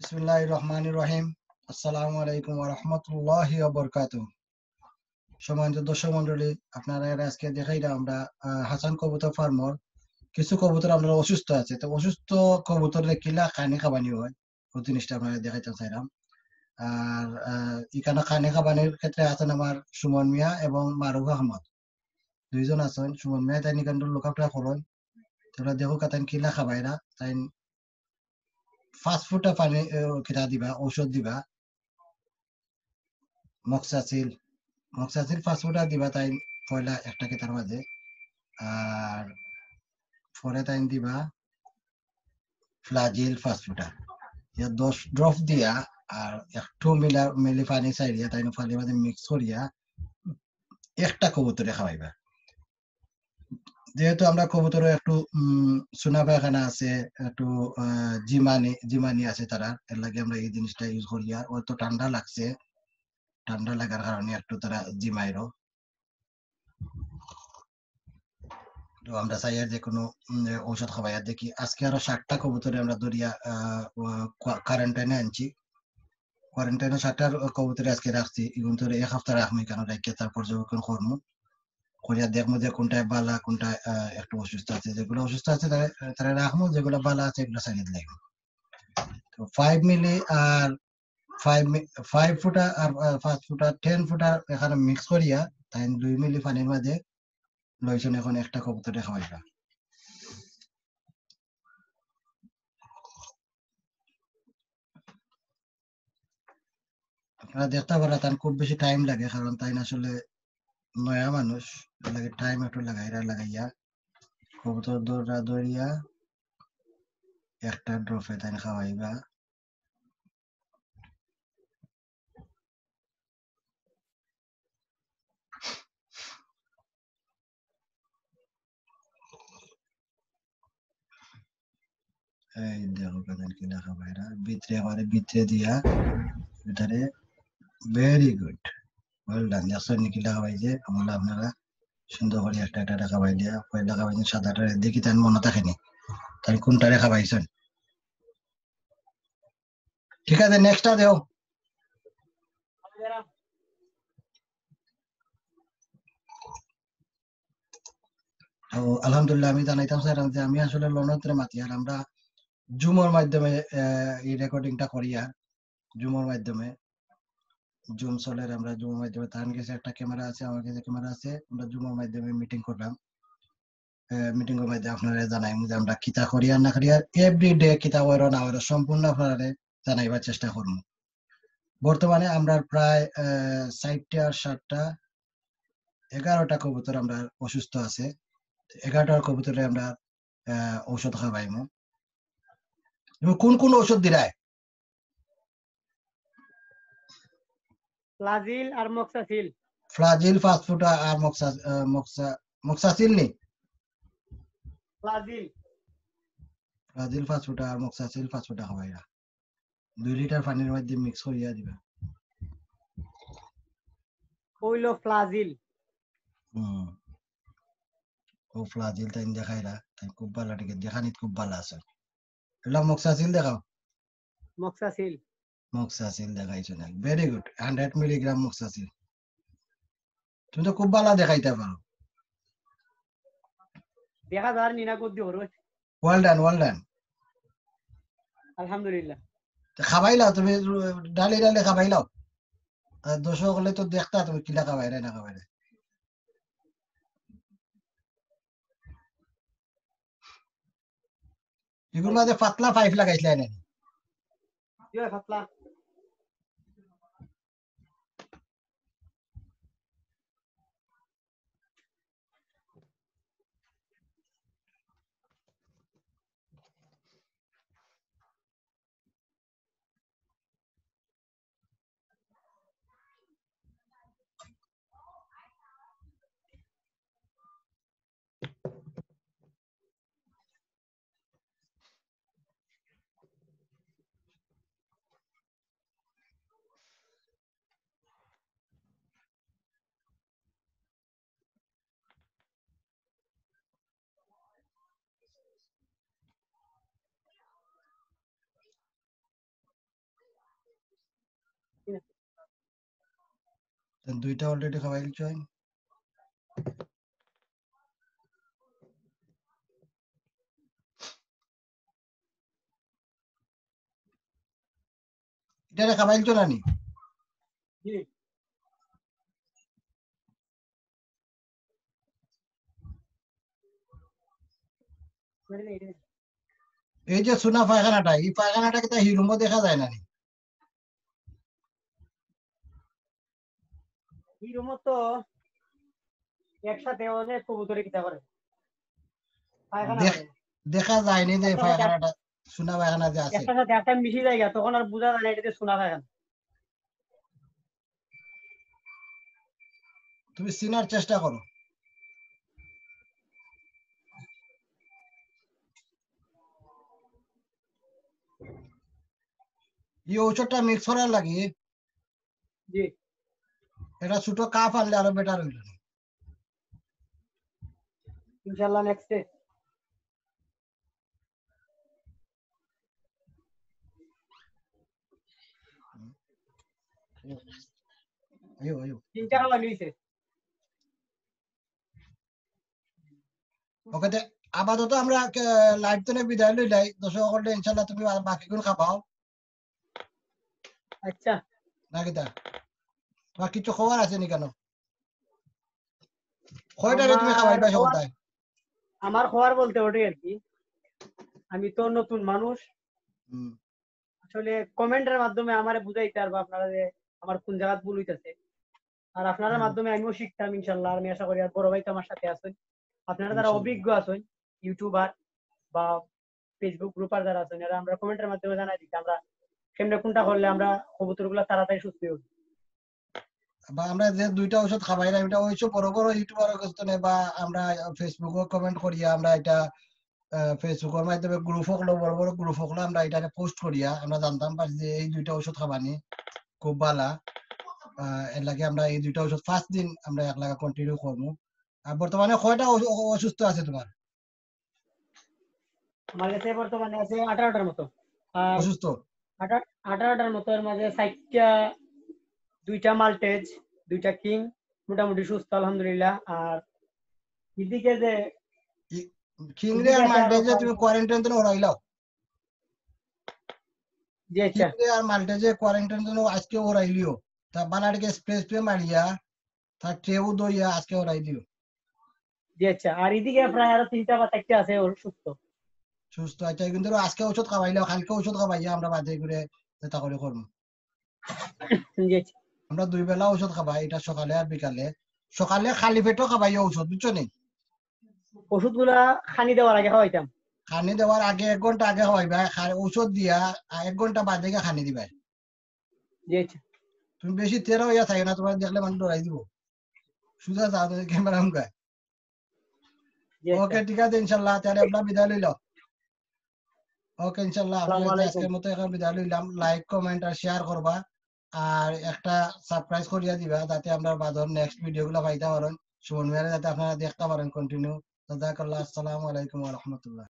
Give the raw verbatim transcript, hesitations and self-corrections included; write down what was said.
বিসমিল্লাহির রহমানির রহিম। আসসালামু আলাইকুম ওয়া রাহমাতুল্লাহি ওয়া বারাকাতুহু। সম্মানিত দর্শক মণ্ডলী, আপনারারে আজকে দেখাইরাম আমরা, আহ, হাসান কবুতর ফার্মর কিছু কবুতর আপনারা অসুস্থ আছে, তো অসুস্থ কবুতররে কিলা খানি খাবানি অয়, ওই জিনিসটা আপনারারে দেখাইতাম চাইরাম। আর, আহ, ইখানো খানি খাবানির ক্ষেত্রে আছইন আমার সুমন মিয়া এবং মারুফ আহমদ, দুইজন আছইন। সুমন মিয়া তাইন ইখানর look after করইন। তোমরা দেখো কা তাইন কিলা খাবাইরা, তাইন পাঁচ ফুটা পানি, এ, কিতা দিবা, ঔষধ দিবা, মক্সাসিল, মক্সাসিল পাঁচ ফুটা দিবা তাইন পয়লা একটা কিতার মাঝে, আর পরে তাইন দিবা ফ্লাজিল পাঁচ ফুটা, ইয়া দশ ড্রপ দিয়া, আর একটু মিলা মিলি পানি চাইরিয়া তাইন পানির মাঝে মিক্স করিয়া একটা কবুতরে খাওয়াইবা। যেহেতু আমরা কবুতরও একটু, উম, চুনা পায়খানা আছে, একটু, আহ, জিমানি, জিমানি আছে তারা, এর লাগি আমরা এই জিনিসটা ইউজ করি। আর ওর তো ঠান্ডা লাগছে, ঠান্ডা লাগার কারণে একটু তারা জিমাইরও। তো আমরা চাই আর যে কোনো, উম, ঔষধ খাওয়াই। আর দেখি আজকে আরো সাতটা কবুতরে আমরা ধরিয়া, আহ, কোয়ারেন্টাইনে আনছি। কোয়ারেন্টাইনে সাতটা কবুতরে আজকে রাখছি, এগুন তো এক হাপ্তা রাখমু, এখানে রাখিয়া তার পর্যবেক্ষণ করমু, করিয়া দেখমু যে কোনটায় বালা, কোনটায়, আহ, একটু অসুস্থ আছে। যেগুলা অসুস্থ আছে তারা, তারা রাখমু, যেগুলা বালা আছে এগুলা ছাড়িয়া দিলাইমু। তো ফাইভ মিলি আর ফাইভ মি-, ফাইভ ফুটা আর, আহ, পাঁচ ফুটা, টেন ফুটা এখানে মিক্স করিয়া তাইন দুই মিলি পানির মাঝে লইছইন, এখন একটা কবুতরে খাওয়াইবা। আপনারা দেখতা পাররা তান খুব বেশি টাইম লাগে, কারণ তাইন আসলে নয়া মানুষ, এর লাগি টাইম একটু লাগাইরা, লাগাইয়া কবুতর দৌড়া দৌড়িয়া একটা ড্রপে তাইন খাওয়াইবা। এই দেখো কেমন কি লেখা বাইরা, ভিতরে, একেবারে ভিতরে দিয়া, ভিতরে। Very good, well done. দেখছেন নি কি লেখা পাইছে? আমরা আপনারা সুন্দর করি একটা একটা লেখা পাই দিয়া, পয়লা লেখা পাইছেন সাদাটা, দেখি তার মনে থাকে নি, তাই কোনটারে খাওয়াইছেন। ঠিক আছে, নেক্সটটা দেও। তো আলহামদুলিল্লাহ, আমি জানাইতাম চাইরাম যে আমি আসলে লন্ডন থাকি মাতি, আর আমরা জুমর মাধ্যমে, আহ, এই রেকর্ডিংটা করি, আর জুমর মাধ্যমে, জুম চলের, আমরা জুমর মাধ্যমে, তার কাছে একটা ক্যামেরা আছে, আমার কাছে ক্যামেরা আছে, আমরা জুমর মাধ্যমে মিটিং করলাম। মিটিংর মধ্যে আপনারা জানাইমু যে আমরা কিতা করি আর না করি, আর এভরিডে কিতা অইরো না অইরো সম্পূর্ণ আপনারা জানাইবার চেষ্টা করমু। বর্তমানে আমরা প্রায়, আহ, ষাটটা আর ষাটটা, এগারোটা কবুতর আমরা অসুস্থ আছে, এগারোটা কবুতরে আমরা, আহ, ঔষধ খাওয়াইমু। তুমি কোন কোন ঔষধ দিরায়? ফ্লাজিল আর মক্সাসিল। ফ্লাজিল পাঁচ ফুটা আর মক্সা-, আহ, মক্সা-, মক্সাসিল নি? ফ্লাজিল। ফ্লাজিল পাঁচ ফুটা আর মক্সাসিল পাঁচ ফুটা খাওয়াইরা। দুই লিটার পানির মধ্যে মিক্স করিয়া দিবা। অইলো ফ্লাজিল। হুম। ও ফ্লাজিল তাইন দেখাইরা, তাইন খুব ভালা, ঠিক আছে, দেখানিত খুব ভালা আছে। এলা মক্সাসিল দেখাও। মক্সাসিল। মক্সাসিল দেখাইছো না। Very good. Hundred milligram Moxacil. তুমি তো খুব ভালা দেখাইতা পারো। দেখা যার নিনা কদ্দি হরো। Well done, well done. আলহামদুলিল্লাহ। তো খাবাইলাও তুমি, ডালে ডালে খাবাইলাও। আর দর্শক অকলে তো দেখতা তুমি কিলা খাবাইরায় না খাবাইরায়। ইগুর মাঝে পাতলা পাইপ লাগাইছলায় না? ইয়ে, পাতলা। দুইটা already খাওয়াই দিছো। ইটারে খাওয়াই দিছো না নি? এই যে সোনা পায়খানাটা, এই পায়খানাটা কিতা হি রুমো দেখা যায় না নি? হি রুমো তো একসাথে অনেক কবুতরে কিতা করে। পায়খানা দেখ-, করে। দেখা যায়নি যে একটা সাথে পায়খানাটা, সোনা পায়খানা যে আছে। একটা সাথে একটা মিশি যায়, তখন আর বুঝা যায় না এটা যে সোনা পায়খানা। তুমি চিনার চেষ্টা করো। এই ঔষধটা মিক্স করার লাগি জি। এটা ছোট কাপ আনলে আরো বেটার হইল। ইনশাআল্লাহ নেক্সটে। আইও, আইও। তিন চার বার নিছে। ওকে, তে আপাতত আমরা, আহ, লাইভ থেকে বিদায় লইলাই। দর্শক অকলরে ইনশাআল্লাহ তুমি বা-, বাকিগুন খাবাও। আচ্ছা। না কিতা? তোমার কিছু খবর আছে নি কেন? কয়টারে তুমি আমার খাওয়াইবা খবর, সকলটায়? আমার খবর বলতে ওটাই আর কি। আমি তো নতুন মানুষ। হুম। আসলে কমেন্টের মাধ্যমে আমারে বুঝাইতে পারবা আপনারা যে আমার কোন জায়গাত ভুল হইতাছে। আর আপনারার হুম। মাধ্যমে আমিও শিখতাম ইনশাআল্লাহ। আর আমি আশা করি আর বড় ভাই তো আমার সাথে আছেন। আপনারা যারা ইনশাআল্লাহ। অভিজ্ঞ আছেন, ইউটিউবার বা Facebook গ্রুপার যারা আছেন, এরা আমরা কমেন্টের মাধ্যমে জানাই দিতে আমরা কেমনে কোনটা করলে আমরা কবুতরগুলা তাড়াতাড়ি সুস্থ হবে। বা আমরা যে দুইটা ঔষধ খাবাইলাম, এটা অবশ্য বড় বড় ইউটিউবার কাছ থেকে বা আমরা Facebook-ও কমেন্ট করিয়া আমরা এটা, আহ, Facebook-র মাধ্যমে গ্রুপ অকলো, বড় বড় গ্রুপ অকলো আমরা এটারে পোস্ট করিয়া আমরা জানতাম পারছি যে এই দুইটা ঔষধ খাবানি খুব ভালা। আহ, এর লাগি আমরা এই দুইটা ঔষধ পাঁচ দিন আমরা এক লাগা কন্টিনিউ করমু। আর বর্তমানে কয়টা অসু-, অসুস্থ আছে তোমার? আমার কাছে বর্তমানে আছে আঠারোটার মতো। আর অসুস্থ? আঠা-, আঠারোটার মতো, এর মাঝে চারটা, দুইটা মাল্টেজ, দুইটা কিং, মোটামুটি সুস্থ আলহামদুলিল্লাহ। আর এদিকে যে কি-, কিং এদিকে রে আর আছে আরো মাল্টেজ যে কয়েক তুমি কোয়ারেন্টাইন তো হরাইলাও? জি আচ্ছা। কিং রে আর মাল্টেজ যে কোয়ারেন্টাইন তো আজকে হরাইলিও। তা বালাটিকে স্প্রে স্প্রে মারিয়া, তার ট্রেও দইয়া আজকে হরাই দিও। জি আচ্ছা, আর এদিকে প্রায় আরো তিনটা বা চারটা আছে অসুস্থ। সুস্থ, আচ্ছা, কিন্তু আজকে ঔষধ খাওয়াইলে, কালকে ঔষধ খাওয়াইয়া আমরা বাদে করে যেটা করে করবো। জি আচ্ছা। আমরা দুই বেলা ঔষধ খাবাই, এটা সকালে আর বিকালে। সকালে খালি পেটও খাবাই ঔষধ, বুঝছো নি? ওষুধগুলা খানি দেওয়ার আগে খাওয়াইতাম। খানি দেওয়ার আগে এক ঘন্টা আগে খাওয়াইবা, খা-, ঔষধ দিয়া, আর এক ঘন্টা বাদে গিয়া খানি দিবা। জি আচ্ছা। তুমি বেশি তেরা হইয়া থাকো না, তোমার দেখলে মানুষ ডরাই দিব। সুজা যাও, তুমি ক্যামেরা মুখা। জি আচ্ছা। ওকে, ঠিক আছে, ইনশাল্লাহ, তাহলে আমরা বিদায় লইলাম। ওকে, ইনশাল্লাহ, আপনার আসসালামু কাছে আলাইকুম। আজকের মতো এখন বিদায় লইলাম। লাইক, কমেন্ট আর শেয়ার করবা, আর একটা সাবস্ক্রাইব করিয়া দিবা, যাতে আমরা বাদর নেক্সট ভিডিওগুলো পাইতে পারেন, সুমন মিয়ারে যাতে আপনারা দেখতে পারেন কন্টিনিউ। জাযাকাল্লাহ, আসসালামু আলাইকুম ওয়া রাহমাতুল্লাহ।